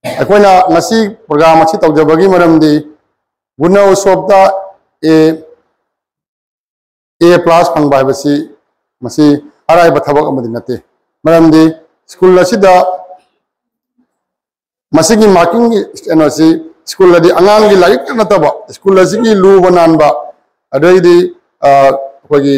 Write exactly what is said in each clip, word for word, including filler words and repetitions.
ꯑꯩꯈꯣꯏꯅ ꯉꯁꯤ ꯄ꯭ꯔꯣꯒ꯭ꯔꯥꯝ ꯑꯁꯤ ꯇꯧꯖꯕꯒꯤ ꯃꯔꯝꯗꯤ ꯒꯨꯅ ꯎꯠꯁꯣꯞꯇ ꯑꯦ ꯑꯦ ꯄ꯭ꯂꯁ ꯐꯪꯕ ꯍꯥꯏꯕꯁꯤ ꯃꯁꯤ ꯑꯔꯥꯏꯕ ꯊꯕꯛ ꯑꯃꯗꯤ ꯅꯠꯇꯦ꯫ ꯃꯔꯝꯗꯤ ꯁ꯭ꯀꯨꯜ ꯑꯁꯤꯗ ꯃꯁꯤꯒꯤ ꯃꯥꯔꯀꯤꯡꯒꯤ ꯀꯩꯅꯣꯁꯤ ꯁ꯭ꯀꯨꯜ ꯑꯗꯤ ꯑꯉꯥꯡꯒꯤ ꯂꯥꯏꯔꯤꯛꯇ ꯅꯠꯇꯕ ꯁ꯭ꯀꯨꯜ ꯑꯁꯤꯒꯤ ꯂꯨꯕ ꯅꯥꯟꯕ, ꯑꯗꯩꯗꯤ ꯑꯩꯈꯣꯏꯒꯤ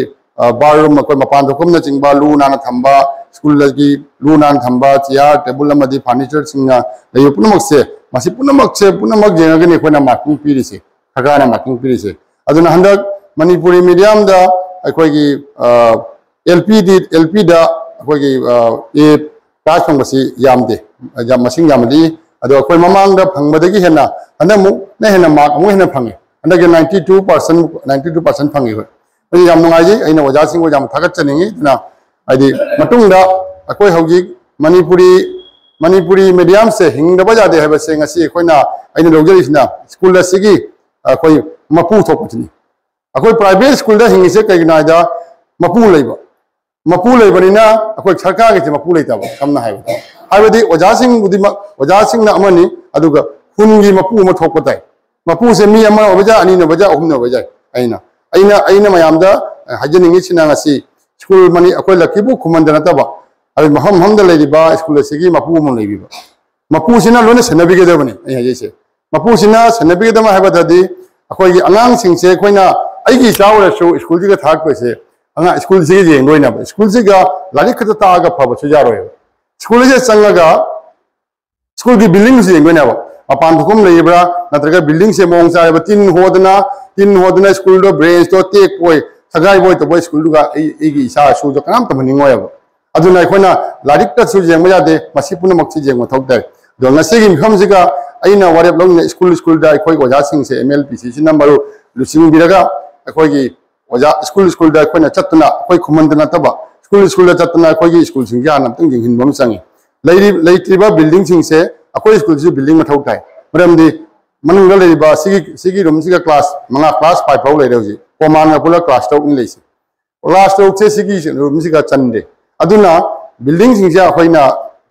ꯕꯥꯠꯔꯨꯝ, ꯑꯩꯈꯣꯏ ꯃꯄꯥꯟ ꯊꯣꯛꯐꯝꯅꯆꯤꯡꯕ ꯂꯨ ꯅꯥꯟꯅ ꯊꯝꯕ, ꯁ꯭ꯀꯨꯜ ꯑꯁꯤꯒꯤ ꯂꯨ ꯅꯥꯟꯅ ꯊꯝꯕ, ꯆꯤꯌꯥꯔ ꯇꯦꯕꯜ ꯑꯃꯗꯤ ꯐꯔꯅꯤꯆꯔꯁꯤꯡꯅ ꯂꯩꯕ ꯄꯨꯝꯅꯃꯛꯁꯦ, ꯃꯁꯤ ꯄꯨꯝꯅꯃꯛꯁꯦ ꯄꯨꯝꯅꯃꯛ ꯌꯦꯡꯉꯒꯅꯤ ꯑꯩꯈꯣꯏꯅ ꯃꯥꯔꯀꯤꯡ ꯄꯤꯔꯤꯁꯦ, ꯁꯔꯀꯥꯔꯅ ꯃꯥꯔꯀꯤꯡ ꯄꯤꯔꯤꯁꯦ꯫ ꯑꯗꯨꯅ ꯍꯟꯗꯛ ꯃꯅꯤꯄꯨꯔꯤ ꯃꯤꯗꯤꯌꯝꯗ ꯑꯩꯈꯣꯏꯒꯤ ꯑꯦꯜ ꯄꯤ ꯗꯤ ꯑꯦꯜ ꯄꯤꯗ ꯑꯩꯈꯣꯏꯒꯤ ꯑꯦ ꯄ꯭ꯂꯁ ꯐꯪꯕꯁꯤ ꯌꯥꯝꯗꯦ, ꯌꯥꯝ ꯃꯁꯤꯡ ꯌꯥꯝꯅꯗꯤ꯫ ꯑꯗꯣ ꯑꯩꯈꯣꯏ ꯃꯃꯥꯡꯗ ꯐꯪꯕꯗꯒꯤ ꯍꯦꯟꯅ ꯍꯟꯗꯛ ꯑꯃꯨꯛꯅ ꯍꯦꯟꯅ ꯃꯥꯔꯛ ꯑꯃꯨꯛ ꯍꯦꯟꯅ ꯐꯪꯉꯦ꯫ ꯍꯟꯗꯛꯀꯤ ninety two percent, ninety two percent ꯐꯪꯉꯤ ꯑꯩꯈꯣꯏ꯫ ꯑꯩ ꯌꯥꯝ ꯅꯨꯡꯉꯥꯏꯖꯩ꯫ ꯑꯩꯅ ꯑꯣꯖꯥꯁꯤꯡꯕꯨ ꯌꯥꯝ ꯊꯥꯒꯠꯆꯅꯤꯡꯉꯤ꯫ ꯑꯗꯨꯅ ꯍꯥꯏꯗꯤ ꯃꯇꯨꯡꯗ ꯑꯩꯈꯣꯏ ꯍꯧꯖꯤꯛ ꯃꯅꯤꯄꯨꯔꯤ ꯃꯅꯤꯄꯨꯔꯤ ꯃꯤꯗꯤꯌꯝꯁꯦ ꯍꯤꯡꯗꯕ ꯌꯥꯗꯦ ꯍꯥꯏꯕꯁꯦ ꯉꯁꯤ ꯑꯩꯈꯣꯏꯅ, ꯑꯩꯅ ꯂꯧꯖꯔꯤꯁꯤꯅ ꯁ꯭ꯀꯨꯜ ꯑꯁꯤꯒꯤ ꯑꯩꯈꯣꯏ ꯃꯄꯨ ꯊꯣꯛꯄꯁꯤꯅꯤ꯫ ꯑꯩꯈꯣꯏ ꯄ꯭ꯔꯥꯏꯚꯦꯠ ꯁ꯭ꯀꯨꯜꯗ ꯍꯤꯡꯉꯤꯁꯦ ꯀꯩꯒꯤꯅꯣ ꯍꯥꯏꯗ ꯃꯄꯨ ꯂꯩꯕ꯫ ꯃꯄꯨ ꯂꯩꯕꯅꯤꯅ ꯑꯩꯈꯣꯏ ꯁꯔꯀꯥꯔꯒꯤꯁꯦ ꯃꯄꯨ ꯂꯩꯇꯕ, ꯁꯝꯅ ꯍꯥꯏꯔꯕꯗ꯫ ꯍꯥꯏꯕꯗꯤ ꯑꯣꯖꯥꯁꯤꯡ ꯈꯨꯗꯤꯡꯃꯛ, ꯑꯣꯖꯥꯁꯤꯡꯅ ꯑꯃꯅꯤ, ꯑꯗꯨꯒ ꯈꯨꯟꯒꯤ ꯃꯄꯨ ꯑꯃ ꯊꯣꯛꯄ ꯇꯥꯏ꯫ ꯃꯄꯨꯁꯦ ꯃꯤ ꯑꯃ ꯑꯣꯏꯕ ꯌꯥꯏ, ꯑꯅꯤꯅ ꯑꯣꯏꯕ ꯌꯥꯏ, ꯑꯍꯨꯝꯅ ꯑꯣꯏꯕ ꯌꯥꯏ꯫ ꯑꯩꯅ, ꯑꯩꯅ, ꯑꯩꯅ ꯃꯌꯥꯝꯗ ꯍꯥꯏꯖꯅꯤꯡꯉꯤꯁꯤꯅ ꯉꯁꯤ ꯁ꯭ꯀꯨꯜ ꯃꯅꯤ-, ꯑꯩꯈꯣꯏ ꯂꯛꯈꯤꯕꯨ ꯈꯨꯃꯟꯗ ꯅꯠꯇꯕ ꯑꯗꯨ ꯃꯐꯝ ꯃꯐꯝꯗ ꯂꯩꯔꯤꯕ ꯁ꯭ꯀꯨꯜ ꯑꯁꯤꯒꯤ ꯃꯄꯨ ꯑꯃ ꯂꯩꯕꯤꯕ꯫ ꯃꯄꯨꯁꯤꯅ ꯂꯣꯏꯅ ꯁꯦꯟꯅꯕꯤꯒꯗꯕꯅꯤ ꯑꯩ ꯍꯥꯏꯖꯩꯁꯦ꯫ ꯃꯄꯨꯁꯤꯅ ꯁꯦꯟꯅꯕꯤꯒꯗꯕ ꯍꯥꯏꯕꯗꯗꯤ ꯑꯩꯈꯣꯏꯒꯤ ꯑꯉꯥꯡꯁꯤꯡꯁꯦ ꯑꯩꯈꯣꯏꯅ, ꯑꯩꯒꯤ ꯏꯆꯥ ꯑꯣꯏꯔꯁꯨ ꯁ꯭ꯀꯨꯜꯁꯤꯒ ꯊꯥꯔꯛꯇꯣꯏꯁꯦ ꯑꯉꯥꯡ ꯁ꯭ꯀꯨꯜꯁꯤꯒ ꯌꯦꯡꯗꯣꯏꯅꯦꯕ꯫ ꯁ꯭ꯀꯨꯜꯁꯤꯒ ꯂꯥꯏꯔꯤꯛ ꯈꯛꯇ ꯇꯥꯛꯑꯒ ꯐꯕꯁꯨ ꯌꯥꯔꯣꯏꯕ꯫ ꯁ꯭ꯀꯨꯜꯁꯤꯗ ꯆꯪꯉꯒ ꯁ꯭ꯀꯨꯜꯒꯤ ꯕꯤꯜꯗꯤꯡꯁꯨ ꯌꯦꯡꯗꯣꯏꯅꯦꯕ꯫ ꯃꯄꯥꯟ ꯊꯣꯛꯐꯝ ꯂꯩꯕ꯭ꯔꯥ, ꯅꯠꯇ꯭ꯔꯒ ꯕꯤꯜꯗꯤꯡꯁꯦ ꯃꯑꯣꯡ ꯆꯥꯔꯕ, ꯇꯤꯟ ꯍꯣꯗꯅ, ꯇꯤꯟ ꯍꯣꯗꯅ ꯁ꯭ꯀꯨꯜꯗꯣ ꯕ꯭ꯔꯦꯟꯁꯇꯣ ꯇꯦꯛꯄ ꯑꯣꯏ, ꯁꯒꯥꯏꯕ ꯑꯣꯏ ꯇꯧꯕ ꯁ꯭ꯀꯨꯜꯗꯨꯒ ꯑꯩ, ꯑꯩꯒꯤ ꯏꯆꯥ ꯏꯁꯨꯗꯣ ꯀꯅꯥꯝ ꯇꯝꯍꯟꯅꯤꯡꯉꯣꯏꯕ꯫ ꯑꯗꯨꯅ ꯑꯩꯈꯣꯏꯅ ꯂꯥꯏꯔꯤꯛꯇꯁꯨ ꯌꯦꯡꯕ ꯌꯥꯗꯦ, ꯃꯁꯤ ꯄꯨꯝꯅꯃꯛꯁꯤ ꯌꯦꯡꯕ ꯃꯊꯧ ꯇꯥꯏ꯫ ꯑꯗꯣ ꯉꯁꯤꯒꯤ ꯃꯤꯐꯝꯁꯤꯒ ꯑꯩꯅ ꯋꯥꯔꯦꯞ ꯂꯧꯅꯤꯡꯉꯤ, ꯁ꯭ꯀꯨꯜ ꯁ꯭ꯀꯨꯜꯗ ꯑꯩꯈꯣꯏ ꯑꯣꯖꯥꯁꯤꯡꯁꯦ ꯑꯦꯝ ꯑꯦꯜ ꯄꯤ ꯁꯤꯁꯤꯅ ꯃꯔꯨ ꯂꯨꯆꯤꯡꯕꯤꯔꯒ ꯑꯩꯈꯣꯏꯒꯤ ꯑꯣꯖꯥ ꯁ꯭ꯀꯨꯜ ꯁ꯭ꯀꯨꯜꯗ ꯑꯩꯈꯣꯏꯅ ꯆꯠꯇꯨꯅ, ꯑꯩꯈꯣꯏ ꯈꯨꯃꯟꯗ ꯅꯠꯇꯕ ꯁ꯭ꯀꯨꯜ ꯁ꯭ꯀꯨꯜꯗ ꯆꯠꯇꯨꯅ ꯑꯩꯈꯣꯏꯒꯤ ꯁ꯭ꯀꯨꯜꯁꯤꯡꯁꯦ ꯍꯥꯟꯅ ꯑꯃꯨꯛꯇꯪ ꯌꯦꯡꯁꯤꯟꯕ ꯑꯃ ꯆꯪꯉꯤ꯫ ꯂꯩꯔꯤ-, ꯂꯩꯇ꯭ꯔꯤꯕ ꯕꯤꯜꯗꯤꯡꯁꯤꯡꯁꯦ, ꯑꯩꯈꯣꯏ ꯁ꯭ꯀꯨꯜꯁꯤꯁꯨ ꯕꯤꯜꯗꯤꯡ ꯃꯊꯧ ꯇꯥꯏ꯫ ꯃꯔꯝꯗꯤ ꯃꯅꯨꯡꯗ ꯂꯩꯔꯤꯕ ꯁꯤꯒꯤ, ꯁꯤꯒꯤ ꯔꯨꯝꯁꯤꯒ ꯀ꯭ꯂꯥꯁ ꯃꯉꯥ, ꯀ꯭ꯂꯥꯁ ꯐꯥꯏꯚ ꯐꯥꯎ ꯂꯩꯔꯦ ꯍꯧꯖꯤꯛ꯫ ꯀꯣꯃꯥꯟꯒ ꯄꯨꯂꯞ ꯀ꯭ꯂꯥꯁ ꯇꯔꯨꯛꯅꯤ ꯂꯩꯁꯦ꯫ ꯀ꯭ꯂꯥꯁ ꯇꯔꯨꯛꯁꯦ ꯁꯤꯒꯤ ꯔꯨꯝꯁꯤꯒ ꯆꯟꯗꯦ꯫ ꯑꯗꯨꯅ ꯕꯤꯜꯗꯤꯡꯁꯤꯡꯁꯦ ꯑꯩꯈꯣꯏꯅ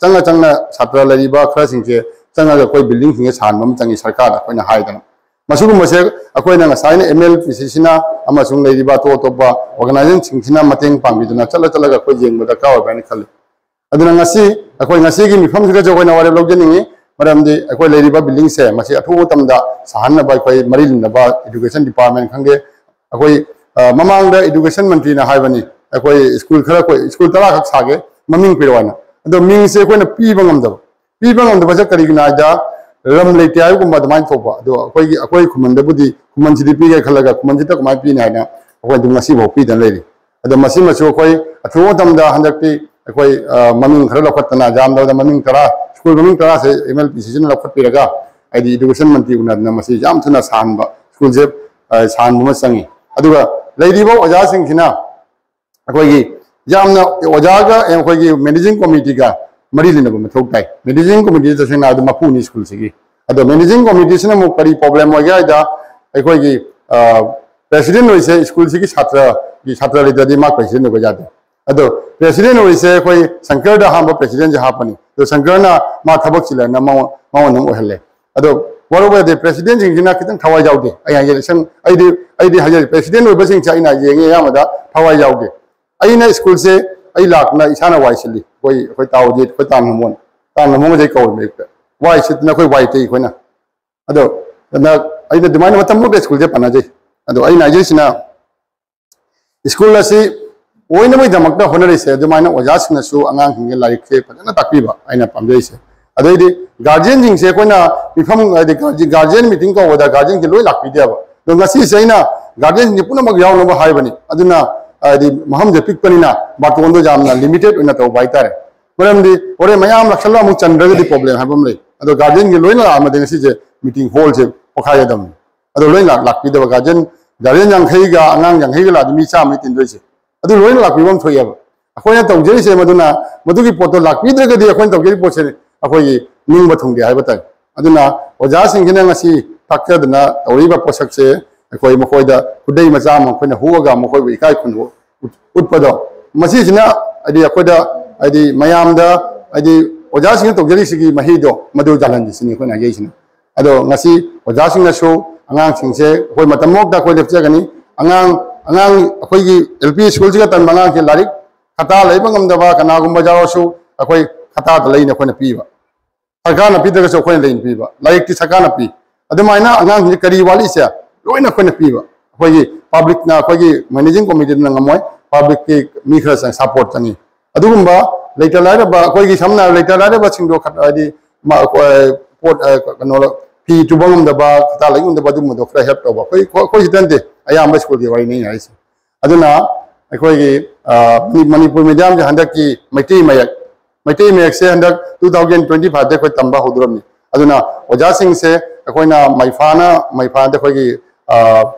ꯆꯪꯅ ꯆꯪꯅ ꯁꯥꯇ꯭ꯔ ꯂꯩꯔꯤꯕ ꯈꯔꯁꯤꯡꯁꯦ ꯆꯪꯉꯒ ꯑꯩꯈꯣꯏ ꯕꯤꯜꯗꯤꯡꯁꯤꯡꯁꯦ ꯁꯥꯍꯟꯕ ꯑꯃ ꯆꯪꯉꯤ ꯁꯔꯀꯥꯔꯗ ꯑꯩꯈꯣꯏꯅ ꯍꯥꯏꯗꯅ꯫ ꯃꯁꯤꯒꯨꯝꯕꯁꯦ ꯑꯩꯈꯣꯏꯅ ꯉꯁꯥꯏꯅ ꯑꯦꯝ ꯑꯦꯜ ꯄꯤ ꯁꯤꯁꯤꯅ ꯑꯃꯁꯨꯡ ꯂꯩꯔꯤꯕ ꯑꯇꯣꯞ ꯑꯇꯣꯞꯄ ꯑꯣꯔꯒꯅꯥꯏꯖꯦꯁꯟꯁꯤꯡꯁꯤꯅ ꯃꯇꯦꯡ ꯄꯥꯡꯕꯤꯗꯨꯅ ꯆꯠꯂ ꯆꯠꯂꯒ ꯑꯩꯈꯣꯏ ꯌꯦꯡꯕ ꯗꯔꯀꯥꯔ ꯑꯣꯏꯕ꯭ꯔꯥ ꯍꯥꯏꯅ ꯈꯜꯂꯤ꯫ ꯑꯗꯨꯅ ꯉꯁꯤ ꯑꯩꯈꯣꯏ ꯉꯁꯤꯒꯤ ꯃꯤꯐꯝꯁꯤꯗꯁꯨ ꯑꯩꯈꯣꯏꯅ ꯋꯥꯔꯦꯞ ꯂꯧꯖꯅꯤꯡꯉꯤ꯫ ꯃꯔꯝꯗꯤ ꯑꯩꯈꯣꯏ ꯂꯩꯔꯤꯕ ꯕꯤꯜꯗꯤꯡꯁꯦ ꯃꯁꯤ ꯑꯊꯨꯕ ꯃꯇꯝꯗ ꯁꯥꯍꯟꯅꯕ ꯑꯩꯈꯣꯏ ꯃꯔꯤ ꯂꯩꯅꯕ ꯏꯗꯨꯀꯦꯁꯟ ꯗꯤꯄꯥꯔꯠꯃꯦꯟ ꯈꯪꯗꯦ, ꯑꯩꯈꯣꯏ, ꯑ, ꯃꯃꯥꯡꯗ ꯏꯗꯨꯀꯦꯁꯟ ꯃꯟꯇ꯭ꯔꯤꯅ ꯍꯥꯏꯕꯅꯤ, ꯑꯩꯈꯣꯏ ꯁ꯭ꯀꯨꯜ ꯈꯔ, ꯑꯩꯈꯣꯏ ꯁ꯭ꯀꯨꯜ ꯇꯔꯥ ꯈꯛ ꯁꯥꯒꯦ, ꯃꯃꯤꯡ ꯄꯤꯔꯛꯑꯣ ꯍꯥꯏꯅ꯫ ꯑꯗꯣ ꯃꯤꯡꯁꯦ ꯑꯩꯈꯣꯏꯅ ꯄꯤꯕ ꯉꯝꯗꯕ꯫ ꯄꯤꯕ ꯉꯝꯗꯕꯁꯦ ꯀꯔꯤꯒꯤꯅꯣ ꯍꯥꯏꯗ, ꯂꯝ ꯂꯩꯇꯦ ꯍꯥꯏꯕꯒꯨꯝꯕ ꯑꯗꯨꯃꯥꯏꯅ ꯊꯣꯛꯄ꯫ ꯑꯗꯣ ꯑꯩꯈꯣꯏꯒꯤ, ꯑꯩꯈꯣꯏ ꯈꯨꯃꯟꯗꯕꯨꯗꯤ ꯈꯨꯃꯟꯁꯤꯗꯤ ꯄꯤꯒꯦ ꯈꯜꯂꯒ ꯈꯨꯃꯟꯁꯤꯗ ꯀꯃꯥꯏꯅ ꯄꯤꯅꯤ ꯍꯥꯏꯅ ꯑꯩꯈꯣꯏ ꯑꯗꯨꯝ ꯉꯁꯤꯐꯥꯎ ꯄꯤꯗꯅ ꯂꯩꯔꯤ꯫ ꯑꯗꯣ ꯃꯁꯤꯃꯁꯨ ꯑꯩꯈꯣꯏ ꯑꯊꯨꯕ ꯃꯇꯝꯗ ꯍꯟꯗꯛꯇꯤ ꯑꯩꯈꯣꯏ, ꯑ, ꯃꯃꯤꯡ ꯈꯔ ꯂꯧꯈꯠꯇꯅ, ꯌꯥꯝꯗꯕꯗ ꯃꯃꯤꯡ ꯇꯔꯥ, ꯁ꯭ꯀꯨꯜ ꯃꯃꯤꯡ ꯇꯔꯥꯁꯦ ꯑꯦꯝ ꯑꯦꯜ ꯄꯤ ꯁꯤꯁꯤꯅ ꯂꯧꯈꯠꯄꯤꯔꯒ, ꯍꯥꯏꯗꯤ ꯏꯗꯨꯀꯦꯁꯟ ꯃꯟꯇ꯭ꯔꯤ ꯎꯅꯗꯅ ꯃꯁꯤ ꯌꯥꯝ ꯊꯨꯅ ꯁꯥꯍꯟꯕ, ꯁ꯭ꯀꯨꯜꯁꯦ, ꯑ, ꯁꯥꯍꯟꯕ ꯑꯃ ꯆꯪꯉꯤ꯫ ꯑꯗꯨꯒ ꯂꯩꯔꯤꯕ ꯑꯣꯖꯥꯁꯤꯡꯁꯤꯅ ꯑꯩꯈꯣꯏꯒꯤ ꯌꯥꯝꯅ ꯑꯣꯖꯥꯒ ꯑꯩꯈꯣꯏꯒꯤ ꯃꯦꯅꯦꯖꯤꯡ ꯀꯣꯃꯤꯇꯤꯒ ꯃꯔꯤ ꯂꯩꯅꯕ ꯃꯊꯧ ꯇꯥꯏ꯫ ꯃꯦꯅꯦꯖꯤꯡ ꯀꯣꯃꯤꯇꯤ ꯇꯁꯦꯡꯅ ꯑꯗꯨꯝ ꯃꯄꯨꯅꯤ ꯁ꯭ꯀꯨꯜꯁꯤꯒꯤ꯫ ꯑꯗꯣ ꯃꯦꯅꯦꯖꯤꯡ ꯀꯣꯃꯤꯇꯤꯁꯤꯅ ꯑꯃꯨꯛ ꯀꯔꯤ ꯄ꯭ꯔꯣꯕ꯭ꯂꯦꯝ ꯑꯣꯏꯒꯦ ꯍꯥꯏꯗ, ꯑꯩꯈꯣꯏꯒꯤ, ꯑ, ꯄ꯭ꯔꯦꯁꯤꯗꯦꯟ ꯑꯣꯏꯁꯦ ꯁ꯭ꯀꯨꯜꯁꯤꯒꯤ ꯁꯥꯇ꯭ꯔꯒꯤ ꯁꯥꯇ꯭ꯔ ꯂꯩꯇ꯭ꯔꯗꯤ ꯃꯥ ꯄ꯭ꯔꯦꯁꯤꯗꯦꯟ ꯑꯣꯏꯕ ꯌꯥꯗꯦ꯫ ꯑꯗꯣ ꯄ꯭ꯔꯦꯁꯤꯗꯦꯟ ꯑꯣꯏꯁꯦ ꯑꯩꯈꯣꯏ ꯁꯪꯀꯔꯗ ꯑꯍꯥꯟꯕ ꯄ꯭ꯔꯦꯁꯤꯗꯦꯟꯁꯦ ꯍꯥꯞꯄꯅꯤ꯫ ꯑꯗꯣ ꯁꯪꯀꯔꯅ ꯃꯥ ꯊꯕꯛ ꯆꯤꯜꯂꯦꯅ ꯃꯉꯣꯟ-, ꯃꯉꯣꯟꯗ ꯑꯃꯨꯛ ꯑꯣꯏꯍꯜꯂꯦ꯫ ꯑꯗꯣ ꯋꯥꯔꯧꯕ ꯌꯥꯗꯦ, ꯄ꯭ꯔꯦꯁꯤꯗꯦꯟꯁꯤꯡꯁꯤꯅ ꯈꯤꯇꯪ ꯊꯋꯥꯏ ꯌꯥꯎꯗꯦ꯫ ꯑꯩ ꯍꯥꯏꯖꯔꯤ, ꯁꯪ-, ꯑꯩꯗꯤ, ꯑꯩꯗꯤ ꯍꯥꯏꯖꯔꯤ, ꯄ꯭ꯔꯦꯁꯤꯗꯦꯟ ꯑꯣꯏꯕꯁꯤꯡꯁꯦ ꯑꯩꯅ ꯌꯦꯡꯉꯤ ꯑꯌꯥꯝꯕꯗ ꯊꯋꯥꯏ ꯌꯥꯎꯗꯦ꯫ ꯑꯩꯅ ꯁ꯭ꯀꯨꯜꯁꯦ ꯑꯩ ꯂꯥꯛꯇꯅ ꯏꯁꯥꯅ ꯋꯥꯏ ꯁꯤꯜꯂꯤ꯫ ꯑꯩꯈꯣꯏ, ꯑꯩꯈꯣꯏ ꯇꯥꯎꯗꯤ, ꯑꯩꯈꯣꯏ ꯇꯥꯡ ꯍꯃꯣꯟ, ꯇꯥꯡ ꯍꯃꯣꯟ ꯍꯧꯖꯤꯛ ꯀꯧꯔꯤ ꯃꯌꯦꯛꯇ꯫ ꯋꯥꯏ ꯁꯤꯠꯇꯅ ꯑꯩꯈꯣꯏ ꯋꯥꯏ ꯇꯩ ꯑꯩꯈꯣꯏꯅ꯫ ꯑꯗꯣ ꯑꯗꯨꯅ ꯑꯩꯅ ꯑꯗꯨꯃꯥꯏꯅ ꯃꯇꯝ ꯄꯨꯝꯅꯃꯛꯇ ꯁ꯭ꯀꯨꯜꯁꯦ ꯄꯥꯟꯅꯖꯩ꯫ ꯑꯗꯣ ꯑꯩꯅ ꯍꯥꯏꯖꯔꯤꯁꯤꯅ ꯁ꯭ꯀꯨꯜ ꯑꯁꯤ ꯑꯣꯏꯅꯕꯒꯤꯗꯃꯛꯇ ꯍꯣꯠꯅꯔꯤꯁꯦ, ꯑꯗꯨꯃꯥꯏꯅ ꯑꯣꯖꯥꯁꯤꯡꯅꯁꯨ ꯑꯉꯥꯡꯁꯤꯡꯒꯤ ꯂꯥꯏꯔꯤꯛꯁꯦ ꯐꯖꯅ ꯇꯥꯛꯄꯤꯕ ꯑꯩꯅ ꯄꯥꯝꯖꯩꯁꯦ꯫ ꯑꯗꯩꯗꯤ ꯒꯥꯔꯖꯤꯌꯟꯁꯤꯡꯁꯦ ꯑꯩꯈꯣꯏꯅ ꯃꯤꯐꯝ, ꯍꯥꯏꯗꯤ ꯒꯥꯔꯖꯤ-, ꯒꯥꯔꯖꯤꯌꯟ ꯃꯤꯇꯤꯡ ꯀꯧꯕꯗ ꯒꯥꯔꯖꯤꯌꯟꯁꯦ ꯂꯣꯏ ꯂꯥꯛꯄꯤꯗꯦꯕ꯫ ꯑꯗꯣ ꯉꯁꯤꯁꯦ ꯑꯩꯅ ꯒꯥꯔꯖꯤꯌꯟꯁꯤꯡꯁꯦ ꯄꯨꯝꯅꯃꯛ ꯌꯥꯎꯅꯕ ꯍꯥꯏꯕꯅꯤ꯫ ꯑꯗꯨꯅ ꯍꯥꯏꯗꯤ ꯃꯐꯝꯁꯦ ꯄꯤꯛꯄꯅꯤꯅ ꯕꯥꯔꯇꯣꯟꯗꯣ ꯌꯥꯝꯅ ꯂꯤꯃꯤꯇꯦꯠ ꯑꯣꯏꯅ ꯇꯧꯕ ꯍꯥꯏꯇꯥꯔꯦ꯫ ꯃꯔꯝꯗꯤ ꯍꯣꯔꯦꯟ ꯃꯌꯥꯝ ꯂꯥꯛꯁꯜꯂꯒ ꯑꯃꯨꯛ ꯆꯟꯗ꯭ꯔꯒꯗꯤ ꯄ꯭ꯔꯣꯕ꯭ꯂꯦꯝ ꯍꯥꯏꯕ ꯑꯃ ꯂꯩ꯫ ꯑꯗꯣ ꯒꯥꯔꯖꯤꯌꯟꯒꯤ ꯂꯣꯏꯅ ꯂꯥꯛꯑꯝꯃꯗꯤ ꯉꯁꯤꯁꯦ ꯃꯤꯇꯤꯡ ꯍꯣꯜꯁꯦ ꯄꯣꯈꯥꯏꯒꯗꯕꯅꯤ꯫ ꯑꯗꯣ ꯂꯣꯏꯅ ꯂꯥꯛ-, ꯂꯥꯛꯄꯤꯗꯕ ꯒꯥꯔꯖꯤꯌꯟ, ꯒꯥꯔꯖꯤꯌꯟ ꯌꯥꯡꯈꯩꯒ ꯑꯉꯥꯡ ꯌꯥꯡꯈꯩꯒ ꯂꯥꯛꯑꯗꯤ ꯃꯤ ꯆꯥꯝꯃ ꯇꯤꯟꯗꯣꯏꯁꯦ꯫ ꯑꯗꯨ ꯂꯣꯏꯅ ꯂꯥꯛꯄꯤꯕ ꯑꯃ ꯊꯣꯛꯑꯦꯕ꯫ ꯑꯩꯈꯣꯏꯅ ꯇꯧꯖꯔꯤꯁꯦ ꯃꯗꯨꯅ, ꯃꯗꯨꯒꯤ ꯄꯣꯠꯇꯣ ꯂꯥꯛꯄꯤꯗ꯭ꯔꯒꯗꯤ ꯑꯩꯈꯣꯏꯅ ꯇꯧꯖꯔꯤꯕ ꯄꯣꯠꯁꯦ ꯑꯩꯈꯣꯏꯒꯤ ꯅꯤꯡꯕ ꯊꯨꯡꯗꯦ ꯍꯥꯏꯕ ꯇꯥꯏ꯫ ꯑꯗꯨꯅ ꯑꯣꯖꯥꯁꯤꯡꯁꯤꯅ ꯉꯁꯤ ꯇꯥꯛꯆꯗꯅ ꯇꯧꯔꯤꯕ ꯄꯣꯠꯁꯛꯁꯦ ꯑꯩꯈꯣꯏ ꯃꯈꯣꯏꯗ ꯈꯨꯗꯩ ꯃꯆꯥ ꯑꯃ ꯑꯩꯈꯣꯏꯅ ꯍꯨꯛꯑꯒ ꯃꯈꯣꯏꯕꯨ ꯏꯀꯥꯏ ꯈꯨꯝꯅꯕ ꯎꯠ-, ꯎꯠꯄꯗꯣ, ꯃꯁꯤꯁꯤꯅ ꯍꯥꯏꯗꯤ ꯑꯩꯈꯣꯏꯗ, ꯍꯥꯏꯗꯤ ꯃꯌꯥꯝꯗ, ꯍꯥꯏꯗꯤ ꯑꯣꯖꯥꯁꯤꯡꯅ ꯇꯧꯖꯔꯤꯁꯤꯒꯤ ꯃꯍꯩꯗꯣ ꯃꯗꯨ ꯌꯥꯜꯍꯟꯁꯤ ꯁꯤꯅꯤ ꯑꯩꯈꯣꯏꯅ ꯍꯥꯏꯖꯩꯁꯤꯅ꯫ ꯑꯗꯣ ꯉꯁꯤ ꯑꯣꯖꯥꯁꯤꯡꯅꯁꯨ ꯑꯉꯥꯡꯁꯤꯡꯁꯦ ꯑꯩꯈꯣꯏ ꯃꯇꯝ ꯑꯃꯗ ꯑꯩꯈꯣꯏ ꯂꯦꯞꯆꯒꯅꯤ꯫ ꯑꯉꯥꯡ ꯑꯉꯥꯡ ꯑꯩꯈꯣꯏꯒꯤ ꯑꯦꯜ ꯄꯤ ꯁ꯭ꯀꯨꯜꯁꯤꯒ ꯇꯝꯕ ꯑꯉꯥꯡꯁꯦ ꯂꯥꯏꯔꯤꯛ ꯈꯇꯥ ꯂꯩꯕ ꯉꯝꯗꯕ ꯀꯅꯥꯒꯨꯝꯕ ꯌꯥꯎꯔꯁꯨ ꯑꯩꯈꯣꯏ ꯈꯇꯥꯗ ꯂꯩꯅ ꯑꯩꯈꯣꯏꯅ ꯄꯤꯕ꯫ ꯁꯔꯀꯥꯔꯅ ꯄꯤꯗ꯭ꯔꯒꯁꯨ ꯑꯩꯈꯣꯏꯅ ꯂꯩꯅ ꯄꯤꯕ꯫ ꯂꯥꯏꯔꯤꯛꯇꯤ ꯁꯔꯀꯥꯔꯅ ꯄꯤ꯫ ꯑꯗꯨꯃꯥꯏꯅ ꯑꯉꯥꯡꯁꯤꯡꯁꯦ ꯀꯔꯤ ꯋꯥꯠꯂꯤꯁꯦ ꯂꯣꯏꯅ ꯑꯩꯈꯣꯏꯅ ꯄꯤꯕ꯫ ꯑꯩꯈꯣꯏꯒꯤ ꯄꯕ꯭ꯂꯤꯛꯅ, ꯑꯩꯈꯣꯏꯒꯤ ꯃꯦꯅꯦꯖꯤꯡ ꯀꯣꯃꯤꯇꯤꯗꯨꯅ ꯉꯝꯃꯣꯏ, ꯄꯕ꯭ꯂꯤꯛꯀꯤ ꯃꯤ ꯈꯔ ꯆꯪ ꯁꯄꯣꯔꯠ ꯆꯪꯉꯤ꯫ ꯑꯗꯨꯒꯨꯝꯕ ꯂꯩꯇ ꯂꯥꯏꯔꯕ ꯑꯩꯈꯣꯏꯒꯤ ꯁꯝꯅ ꯍꯥꯏꯔꯕꯗ ꯂꯩꯇ ꯂꯥꯏꯔꯕꯁꯤꯡꯗꯣ ꯈꯠ-, ꯍꯥꯏꯗꯤ ꯃ-, ꯑꯩꯈꯣꯏ ꯄꯣꯠ, ꯑ, ꯀꯩꯅꯣ, ꯐꯤ ꯇꯨꯕ ꯉꯝꯗꯕ, ꯈꯇꯥ ꯂꯩ ꯉꯝꯗꯕ ꯑꯗꯨꯒꯨꯝꯕꯗꯣ ꯈꯔ ꯍꯦꯜꯞ ꯇꯧꯕ꯫ ꯑꯩꯈꯣꯏ, ꯑꯩꯈꯣꯏ ꯁꯤꯗ ꯅꯠꯇꯦ, ꯑꯌꯥꯝꯕ ꯁ꯭ꯀꯨꯜꯒꯤ ꯋꯥꯔꯤꯅꯤ ꯑꯩꯅ ꯍꯥꯏꯁꯦ꯫ ꯑꯗꯨꯅ ꯑꯩꯈꯣꯏꯒꯤ, ꯑ, ꯃꯅꯤ-, ꯃꯅꯤꯄꯨꯔ ꯃꯤꯗꯤꯌꯝꯁꯦ ꯍꯟꯗꯛꯀꯤ ꯃꯩꯇꯩ ꯃꯌꯦꯛ, ꯃꯩꯇꯩ ꯃꯌꯦꯛꯁꯦ ꯍꯟꯗꯛ two thousand twenty five ꯗ ꯑꯩꯈꯣꯏ ꯇꯝꯕ ꯍꯧꯗꯣꯔꯝꯅꯤ꯫ ꯑꯗꯨꯅ ꯑꯣꯖꯥꯁꯤꯡꯁꯦ ꯑꯩꯈꯣꯏꯅ ꯃꯩꯐꯥꯅ, ꯃꯩꯐꯥꯗ ꯑꯩꯈꯣꯏꯒꯤ, ꯑ,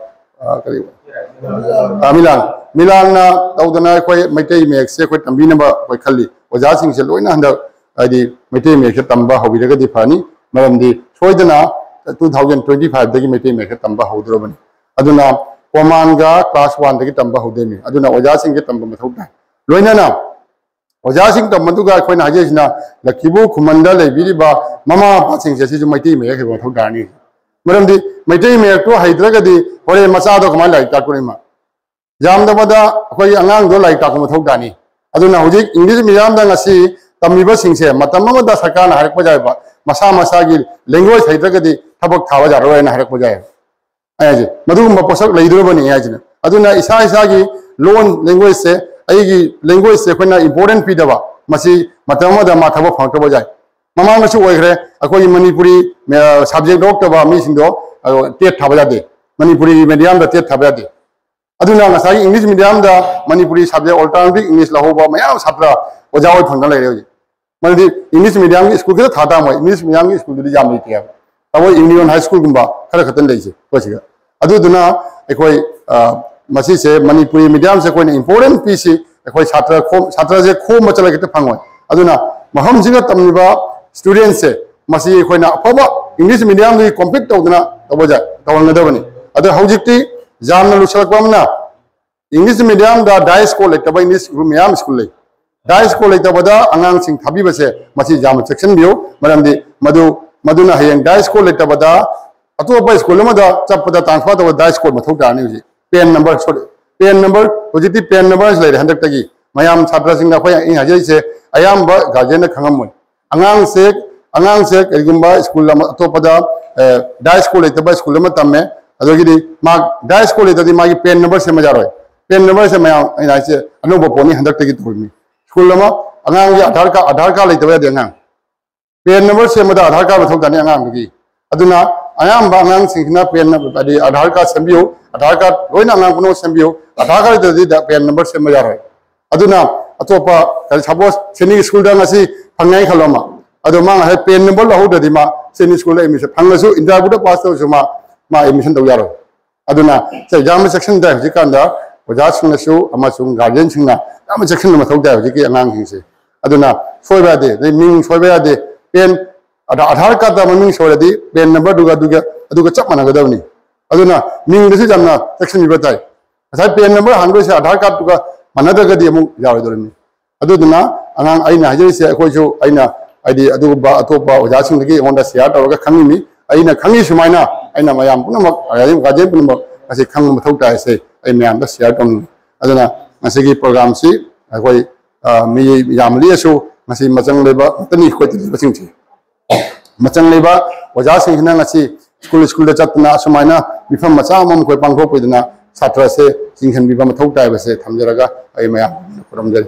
ꯑ, ꯀꯔꯤ, ꯑ, ꯃꯤꯂꯥꯟ, ꯃꯤꯂꯥꯟꯅ ꯇꯧꯗꯅ ꯑꯩꯈꯣꯏ ꯃꯩꯇꯩ ꯃꯌꯦꯛꯁꯦ ꯑꯩꯈꯣꯏ ꯇꯝꯕꯤꯅꯕ ꯑꯩꯈꯣꯏ ꯈꯜꯂꯤ꯫ ꯑꯣꯖꯥꯁꯤꯡꯁꯦ ꯂꯣꯏꯅ ꯍꯟꯗꯛ ꯍꯥꯏꯗꯤ ꯃꯩꯇꯩ ꯃꯌꯦꯛꯁꯦ ꯇꯝꯕ ꯍꯧꯕꯤꯔꯒꯗꯤ ꯐꯅꯤ꯫ ꯃꯔꯝꯗꯤ ꯁꯣꯏꯗꯅ two thousand twenty five ꯗꯒꯤ ꯃꯩꯇꯩ ꯃꯌꯦꯛꯁꯦ ꯇꯝꯕ ꯍꯧꯗꯣꯔꯕꯅꯤ꯫ ꯑꯗꯨꯅ ꯀꯣꯃꯥꯟꯒ class one ꯗꯒꯤ ꯇꯝꯕ ꯍꯧꯗꯣꯏꯅꯤ꯫ ꯑꯗꯨꯅ ꯑꯣꯖꯥꯁꯤꯡꯁꯦ ꯇꯝꯕ ꯃꯊꯧ ꯇꯥꯏ꯫ ꯂꯣꯏꯅꯅ ꯑꯣꯖꯥꯁꯤꯡ ꯇꯝꯕꯗꯨꯒ ꯑꯩꯈꯣꯏꯅ ꯍꯥꯏꯖꯔꯤꯁꯤꯅ ꯂꯛꯈꯤꯕꯨ ꯈꯨꯃꯟꯗ ꯂꯩꯕꯤꯔꯤꯕ ꯃꯃꯥ ꯃꯄꯥꯁꯤꯡꯁꯦ ꯁꯤꯁꯨ ꯃꯩꯇꯩ ꯃꯌꯦꯛ ꯍꯩꯕ ꯃꯊꯧ ꯇꯥꯔꯅꯤ꯫ ꯃꯔꯝꯗꯤ ꯃꯩꯇꯩ ꯃꯌꯦꯛꯇꯣ ꯍꯩꯇ꯭ꯔꯒꯗꯤ ꯍꯣꯔꯦꯟ ꯃꯆꯥꯗꯣ ꯀꯃꯥꯏꯅ ꯂꯥꯏꯔꯤꯛ ꯇꯥꯛꯇꯣꯔꯤꯃ? ꯌꯥꯝꯗꯕꯗ ꯑꯩꯈꯣꯏꯒꯤ ꯑꯉꯥꯡꯗꯣ ꯂꯥꯏꯔꯤꯛ ꯇꯥꯛꯄ ꯃꯊꯧ ꯇꯥꯅꯤ꯫ ꯑꯗꯨꯅ ꯍꯧꯖꯤꯛ ꯏꯪꯂꯤꯁ ꯃꯤꯗꯤꯌꯝꯗ ꯉꯁꯤ ꯇꯝꯃꯤꯕꯁꯤꯡꯁꯦ ꯃꯇꯝ ꯑꯃꯗ ꯁꯔꯀꯥꯔꯅ ꯍꯥꯏꯔꯛꯄ ꯌꯥꯏꯕ, ꯃꯁꯥ ꯃꯁꯥꯒꯤ ꯂꯦꯡꯒ꯭ꯋꯦꯖ ꯍꯩꯇ꯭ꯔꯒꯗꯤ ꯊꯕꯛ ꯊꯥꯕ ꯌꯥꯔꯣꯏ ꯍꯥꯏꯅ ꯍꯥꯏꯔꯛꯄ ꯌꯥꯏ꯫ ꯑꯩ ꯍꯥꯏꯁꯦ, ꯃꯗꯨꯒꯨꯝꯕ ꯄꯣꯠꯁꯛ ꯂꯩꯗꯣꯔꯕꯅꯤ ꯑꯩ ꯍꯥꯏꯁꯤꯅ꯫ ꯑꯗꯨꯅ ꯏꯁꯥ ꯏꯁꯥꯒꯤ ꯂꯣꯟ, ꯂꯦꯡꯒ꯭ꯋꯦꯖꯁꯦ, ꯑꯩꯒꯤ ꯂꯦꯡꯒ꯭ꯋꯦꯖꯁꯦ ꯑꯩꯈꯣꯏꯅ ꯏꯝꯄꯣꯔꯇꯦꯟ ꯄꯤꯗꯕ, ꯃꯁꯤ ꯃꯇꯝ ꯑꯃꯗ ꯃꯥ ꯊꯕꯛ ꯐꯪꯉꯛꯇꯕ ꯌꯥꯏ꯫ ꯃꯃꯥꯡꯗꯁꯨ ꯑꯣꯏꯈ꯭ꯔꯦ, ꯑꯩꯈꯣꯏꯒꯤ ꯃꯅꯤꯄꯨꯔꯤ, ꯑ, ꯁꯕꯖꯦꯛ ꯂꯧꯔꯛꯇꯕ ꯃꯤꯁꯤꯡꯗꯣ, ꯑ, ꯇꯦꯠ ꯊꯥꯕ ꯌꯥꯗꯦ꯫ ꯃꯅꯤꯄꯨꯔꯤ ꯃꯦꯗꯤꯌꯝꯗ ꯇꯦꯠ ꯊꯥꯕ ꯌꯥꯗꯦ꯫ ꯑꯗꯨꯅ ꯉꯁꯥꯏꯒꯤ ꯏꯪꯂꯤꯁ ꯃꯤꯗꯤꯌꯝꯗ ꯃꯅꯤꯄꯨꯔꯤ ꯁꯕꯖꯦꯛ, ꯑꯣꯜꯇꯔꯅꯦꯇꯤꯚ ꯏꯪꯂꯤꯁ ꯂꯧꯍꯧꯕ ꯃꯌꯥꯝ ꯁꯥꯇ꯭ꯔ ꯑꯣꯖꯥ ꯑꯣꯏ ꯐꯪꯗꯅ ꯂꯩꯔꯦ ꯍꯧꯖꯤꯛ꯫ ꯃꯔꯝꯗꯤ ꯏꯪꯂꯤꯁ ꯃꯤꯗꯤꯌꯝꯒꯤ ꯁ꯭ꯀꯨꯜ ꯈꯛꯇ ꯊꯥ ꯇꯥꯔꯝꯃꯣꯏ, ꯏꯪꯂꯤꯁ ꯃꯤꯗꯤꯌꯝꯒꯤ ꯁ꯭ꯀꯨꯜꯗꯨꯗꯤ ꯌꯥꯝ ꯂꯩꯇꯦ ꯍꯥꯏꯕ꯫ ꯑꯩꯈꯣꯏ ꯌꯨꯅꯤꯌꯟ ꯍꯥꯏ ꯁ꯭ꯀꯨꯜꯒꯨꯝꯕ ꯈꯔ ꯈꯛꯇ ꯂꯩꯁꯦ ꯑꯩꯈꯣꯏ ꯁꯤꯗ꯫ ꯑꯗꯨꯗꯨꯅ ꯑꯩꯈꯣꯏ, ꯑ, ꯃꯁꯤꯁꯦ ꯃꯅꯤꯄꯨꯔꯤ ꯃꯤꯗꯤꯌꯝꯁꯦ ꯑꯩꯈꯣꯏꯅ ꯏꯝꯄꯣꯔꯇꯦꯟ ꯄꯤꯁꯤ꯫ ꯑꯩꯈꯣꯏ ꯁꯥꯇ꯭ꯔ ꯈꯣꯝ-, ꯁꯥꯇ꯭ꯔꯁꯦ ꯈꯣꯝꯕ ꯆꯠꯂꯒ ꯍꯦꯛꯇ ꯐꯪꯉꯣꯏ꯫ ꯑꯗꯨꯅ ꯃꯐꯝꯁꯤꯒ ꯇꯝꯂꯤꯕ ꯁ꯭ꯇꯨꯗꯦꯟꯁꯦ ꯃꯁꯤ ꯑꯩꯈꯣꯏꯅ ꯑꯐꯕ ꯏꯪꯂꯤꯁ ꯃꯤꯗꯤꯌꯝꯗꯒꯤ ꯀꯣꯝꯄꯤꯠ ꯇꯧꯗꯅ ꯇꯧꯕꯁꯦ ꯇꯧꯍꯟꯒꯗꯕꯅꯤ꯫ ꯑꯗꯣ ꯍꯧꯖꯤꯛꯇꯤ ꯌꯥꯝꯅ ꯂꯨꯁꯜꯂꯛꯄ ꯑꯃꯅ ꯏꯪꯂꯤꯁ ꯃꯤꯗꯤꯌꯝꯗ ꯗꯥꯏ ꯁ꯭ꯀꯨꯜ ꯂꯩꯇꯕ ꯏꯪꯂꯤꯁ ꯃꯌꯥꯝ ꯁ꯭ꯀꯨꯜ ꯂꯩ꯫ Day school ꯂꯩꯇꯕꯗ ꯑꯉꯥꯡꯁꯤꯡ ꯊꯥꯕꯤꯕꯁꯦ ꯃꯁꯤ ꯌꯥꯝꯅ ꯆꯦꯛꯁꯤꯟꯕꯤꯌꯨ꯫ ꯃꯔꯝꯗꯤ ꯃꯗꯨ, ꯃꯗꯨꯅ ꯍꯌꯦꯡ day school ꯂꯩꯇꯕꯗ ꯑꯇꯣꯞꯄ school ꯑꯃꯗ ꯆꯠꯄꯗ transfer ꯇꯧꯕ day school ꯃꯊꯧ ꯇꯥꯔꯅꯤ꯫ ꯍꯧꯖꯤꯛ PAN number, sorry, PAN number, ꯍꯧꯖꯤꯛꯇꯤ PAN number ꯂꯩꯔꯦ꯫ ꯍꯟꯗꯛꯇꯒꯤ ꯃꯌꯥꯝ ꯁꯥꯇ꯭ꯔꯁꯤꯡꯗ ꯑꯩꯈꯣꯏ, ꯑꯩꯅ ꯍꯥꯏꯖꯔꯤꯁꯦ, ꯑꯌꯥꯝꯕ guardianꯅ ꯈꯪꯉꯝꯃꯣꯏ꯫ ꯑꯉꯥꯡꯁꯦ, ꯑꯉꯥꯡꯁꯦ ꯀꯔꯤꯒꯨꯝꯕ school ꯑꯃ ꯑꯇꯣꯞꯄꯗ, ꯑ, day school ꯂꯩꯇꯕ school ꯑꯃ ꯇꯝꯃꯦ, ꯑꯗꯒꯤꯗꯤ ꯃꯥ day school ꯂꯩꯇ꯭ꯔꯗꯤ ꯃꯥꯒꯤ PAN number ꯁꯦꯝꯕ ꯌꯥꯔꯣꯏ꯫ PAN number ꯁꯦꯝꯕ ꯌꯥꯝ, ꯑꯩꯅ ꯍꯥꯏꯁꯦ, ꯑꯅꯧꯕ ꯄꯣꯠꯅꯤ, ꯍꯟꯗꯛꯇꯒꯤ ꯇꯧꯔꯤꯅꯤ꯫ School ꯑꯃ, ꯑꯉꯥꯡꯒꯤ Aadhaar card, Aadhaar card ꯂꯩꯇꯕ ꯌꯥꯗꯦ꯫ ꯑꯉꯥꯡ PAN number ꯁꯦꯝꯕꯗ Aadhaar card ꯃꯊꯧ ꯇꯥꯅꯤ ꯑꯉꯥꯡꯗꯨꯒꯤ꯫ ꯑꯗꯨꯅ ꯑꯌꯥꯝꯕ ꯑꯉꯥꯡꯁꯤꯡꯁꯤꯅ PAN number, ꯍꯥꯏꯗꯤ Aadhaar card ꯁꯦꯝꯕꯤꯌꯨ, Aadhaar card ꯂꯣꯏꯅ ꯑꯉꯥꯡ ꯄꯨꯝꯅꯃꯛ ꯁꯦꯝꯕꯤꯌꯨ꯫ Aadhaar card ꯂꯩꯇ꯭ꯔꯗꯤ ꯗ-, PAN number ꯁꯦꯝꯕ ꯌꯥꯔꯣꯏ꯫ ꯑꯗꯨꯅ ꯑꯇꯣꯞꯄ ꯀꯔꯤ, suppose ꯁꯦꯅꯤꯛ schoolꯗ ꯉꯁꯤ ꯐꯪꯉꯦ ꯈꯜꯂꯣ ꯑꯃ, ꯑꯗꯣ ꯃꯥ ꯉꯁꯥꯏ PAN number ꯂꯧꯍꯧꯗ꯭ꯔꯗꯤ ꯃꯥ ꯁꯦꯅꯤꯛ schoolꯗ admission, ꯐꯪꯉꯁꯨ ꯏꯟꯗꯤꯔꯥꯕꯨꯗ pass ꯇꯧꯔꯁꯨ ꯃꯥ, ꯃꯥ admission ꯇꯧ ꯌꯥꯔꯣꯏ꯫ ꯑꯗꯨꯅ ꯁꯦ ꯌꯥꯝꯅ ꯆꯦꯛꯁꯤꯟ ꯇꯥꯏ꯫ ꯍꯧꯖꯤꯛꯀꯥꯟꯗ ꯑꯣꯖꯥꯁꯤꯡꯅꯁꯨ ꯑꯃꯁꯨꯡ guardianꯁꯤꯡꯅ ꯌꯥꯝꯅ ꯆꯦꯛꯁꯤꯟꯕ ꯃꯊꯧ ꯇꯥꯏ ꯍꯧꯖꯤꯛꯀꯤ ꯑꯉꯥꯡꯁꯤꯡꯁꯦ꯫ ꯑꯗꯨꯅ ꯁꯣꯏꯕ ꯌꯥꯗꯦ, ꯑꯗꯩ ꯃꯤꯡ ꯁꯣꯏꯕ ꯌꯥꯗꯦ꯫ PAN, ꯑꯗ Aadhaar cardꯇ ꯃꯃꯤꯡ ꯁꯣꯏꯔꯗꯤ PAN numberꯗꯨꯒ ꯑꯗꯨꯒ, ꯑꯗꯨꯒ ꯆꯞ ꯃꯥꯟꯅꯒꯗꯕꯅꯤ꯫ ꯑꯗꯨꯅ ꯃꯤꯡꯗꯁꯨ ꯌꯥꯝꯅ ꯆꯦꯛꯁꯤꯟꯕꯤꯕ ꯇꯥꯏ꯫ ꯉꯁꯥꯏ PAN number ꯍꯥꯡꯗꯣꯏꯁꯦ Aadhaar cardꯇꯨꯒ ꯃꯥꯟꯅꯗ꯭ꯔꯒꯗꯤ ꯑꯃꯨꯛ ꯌꯥꯔꯣꯏꯗꯧꯔꯤꯅꯤ꯫ ꯑꯗꯨꯗꯨꯅ ꯑꯉꯥꯡ, ꯑꯩꯅ ꯍꯥꯏꯖꯔꯤꯁꯦ, ꯑꯩꯈꯣꯏꯁꯨ, ꯑꯩꯅ ꯍꯥꯏꯗꯤ ꯑꯗꯨꯒꯨꯝꯕ ꯑꯇꯣꯞꯄ ꯑꯣꯖꯥꯁꯤꯡꯗꯒꯤ ꯑꯩꯉꯣꯟꯗ share ꯇꯧꯔꯒ ꯈꯪꯉꯤꯅꯤ꯫ ꯑꯩꯅ ꯈꯪꯉꯤ ꯁꯨꯃꯥꯏꯅ ꯑꯩꯅ ꯃꯌꯥꯝ ꯄꯨꯝꯅꯃꯛ, guardian, guardian ꯄꯨꯝꯅꯃꯛ ꯉꯁꯤ ꯈꯪꯕ ꯃꯊꯧ ꯇꯥꯏ ꯍꯥꯏꯁꯦ ꯑꯩ ꯃꯌꯥꯝꯗ share ꯇꯧꯅꯤꯡꯉꯤ꯫ ꯑꯗꯨꯅ ꯉꯁꯤꯒꯤ programꯁꯤ ꯑꯩꯈꯣꯏ, ꯑ, ꯃꯤ ꯌꯥꯝ ꯂꯤꯛꯑꯁꯨ ꯉꯁꯤ ꯃꯆꯪ ꯂꯩꯕ ꯉꯥꯛꯇꯅꯤ ꯑꯩꯈꯣꯏ ꯇꯤꯟꯅꯕꯁꯤꯡꯁꯦ꯫ ꯃꯆꯪ ꯂꯩꯕ ꯑꯣꯖꯥꯁꯤꯡꯁꯤꯅ ꯉꯁꯤ school schoolꯗ ꯆꯠꯇꯅ ꯑꯁꯨꯃꯥꯏꯅ ꯃꯤꯐꯝ ꯃꯆꯥ ꯑꯃ ꯑꯩꯈꯣꯏ ꯄꯥꯡꯊꯣꯛꯄꯤꯗꯅ ꯁꯥꯇ꯭ꯔꯁꯦ ꯆꯤꯡꯁꯤꯟꯕꯤꯕ ꯃꯊꯧ ꯇꯥꯏ ꯍꯥꯏꯕꯁꯦ ꯊꯝꯖꯔꯒ ꯑꯩ ꯃꯌꯥꯝ ꯈꯨꯔꯨꯝꯖꯔꯤ꯫